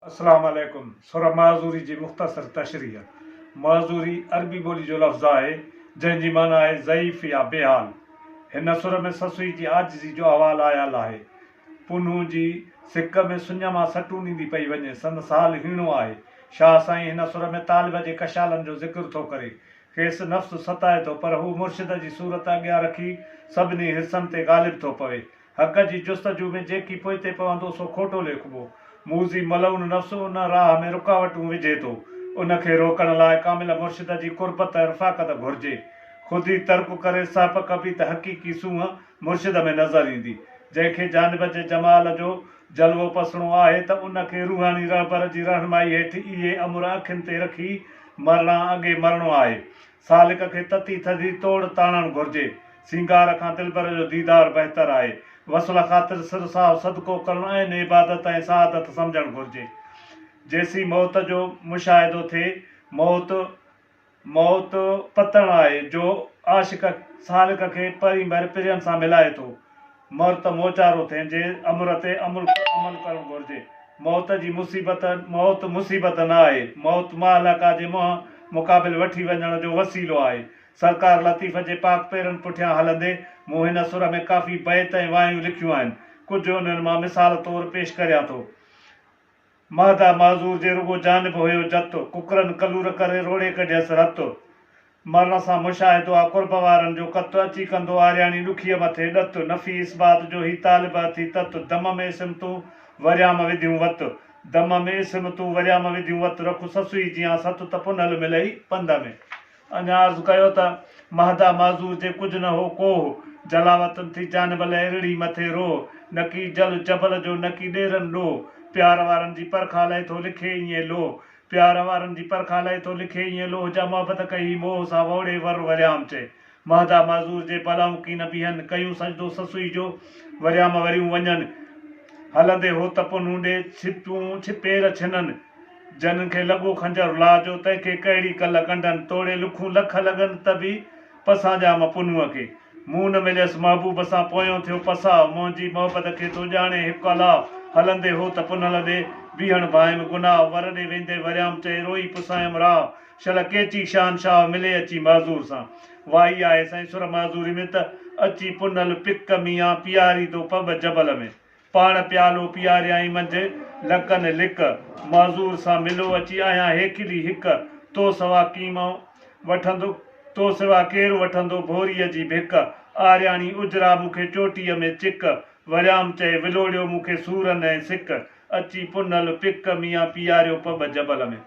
السلام عليڪم سوره معذوري جي مختصر تشريح معذوري عربي ٻولي جو لفظ آهي جنهن جي معنيٰ آهي ضعيف يا بي حال. هن سر ۾ سسئي جي عاجزي جو احوال آيل آهي. پنهون جي سڪ ۾ سڃ مان سٽون ڏيندي پئي وڃي، سندس حال هيڻو آهي. شاهه سائين هن سر ۾ طالب جي ڪشالن جو ذڪر ٿو ڪري. کيس نفس ستائي ٿو پر هو مرشد جي صورت اڳيان رکي سڀني حرصن تي غالب ٿو پوي. حق جي جستجو ۾ جيڪي پوئتي پوندو سو کوٽو ليکبو. موذي ملعون نفس ان راهه ۾ رڪاوٽون وجهي ٿو. ان کي روڪڻ لاء ڪامل مرشد جي قربت ۽ رفاقت گهرجي. خودي ترڪ ڪري سهپ ڪبي ته حقيقي سونهن مرشد ۾ نظر ايندي. جنهن کي جانب جي جمال جو جلوو پسڻو آهي ته ان کي روحاني رهبر جي رهنمائي هيٺ اهي امر اکين تي رکي مرڻا اڳي مرڻو آهي. سالڪ کي تتي ٿڌي توڙ تاڻڻ گهرجي. سينگار کان دلبر جو ديدار بهتر آهي. وصل خاطر سر ساهه صدقو ڪرڻ عين عبادت ۽ سعادت سمجهڻ گهرجي. جيسين موت جو مشاهدو ٿئي، موت موت پتڻ آهي، جو عاشق سالڪ کي پرين ڀر پرين سان ملائي ٿو. مر ته موچارو ٿئين جي امر تي عمل ڪرڻ گهرجي. موت جي مصيبت موت مصيبت نه آهي. موت مهلقا جي منهن مقابل وٺي وڃڻ جو وسيلو آهي. سرڪار لطيف جي پاڪ پيرن پٺيان هلندي مون هن سر ۾ ڪافي بيت ۽ وايون لکيون آهن. ڪجهه انهن مان مثال طور پيش ڪريان ٿو. مهدا معذور جي رڳو جانب هيو جت، ڪڪرن ڪلور ڪري روڙي ڪڍيس رت. مرڻ سان مشاهدو آ قرب وارن جو ڪت، اچي ڪندو آرياڻي ڏکيء مٿي ڏت. نفي اثبات جو هي طالب اٿي تت، دم ۾ اسم تون وريام وڌيون وت. دم ۾ اسم تون وريام وڌيون وت، رک سسئي جيان ست ته پنهل ملئي پنڌ ۾. اڃا عرض ڪيو ته، مهدا معذور جي ڪجهه نه هو ڪوهه، جلاوطن ٿي جانب لئه رڙهي مٿي روهه، نڪي جل جبل جو نڪي ڏيرن ڏوهه، پيار وارن جي پرکا لئه ٿو لکي ائين لوهه، پيار وارن جي پرکا لئه ٿو لکي ائين لوهه، جا محبت ڪئي موهه سا ووڙي ور وريام چئي. مهدا معذور جي بلائون ڪين بيهن، ڪيون سجدو سسئي جو وريام وريون وڃن، هلندي هوت پنهون ڏي ڇپون پير ڇنن، جنھن کي لڳو خنجر لا جو، تنهن کي ڪهڙي ڪل ڪنڍن، توڙي لکون لک لڳن ته به پسان ڄام پنهونء کي. مون نه مليس محبوب سان، پويون ٿيو پساء، منهنجي محبت کي ٿو ڄاڻي هڪ الله، هلندي هوت پنهل ڏي، بيهڻ ڀانئيم گناهه، ور ڏي ويندي وريام چئي، روئي پسايم راهه، شل ڪيچي شهنشاهه، ملي اچي معذور سان. وائي آهي سائين سر معذوري ۾ ته، اچي پنهل پڪ ميان، پياري ٿو پٻ جبل ۾. پاڻ پيالو پياريائين منجهه لڪن لڪ، معذور سان ملو اچي آهيان هيڪلي هڪ، تو سوا ڪيم وٺندو تو سوا ڪير وٺندو ڀوريء جي ڀڪ، آرياڻي اجرا مون کي چوٽيء ۾ چڪ، وريام چئي ولوڙيو مون کي سورن ۽ سڪ، اچي پنهل پڪ ميان پياريو پٻ جبل ۾.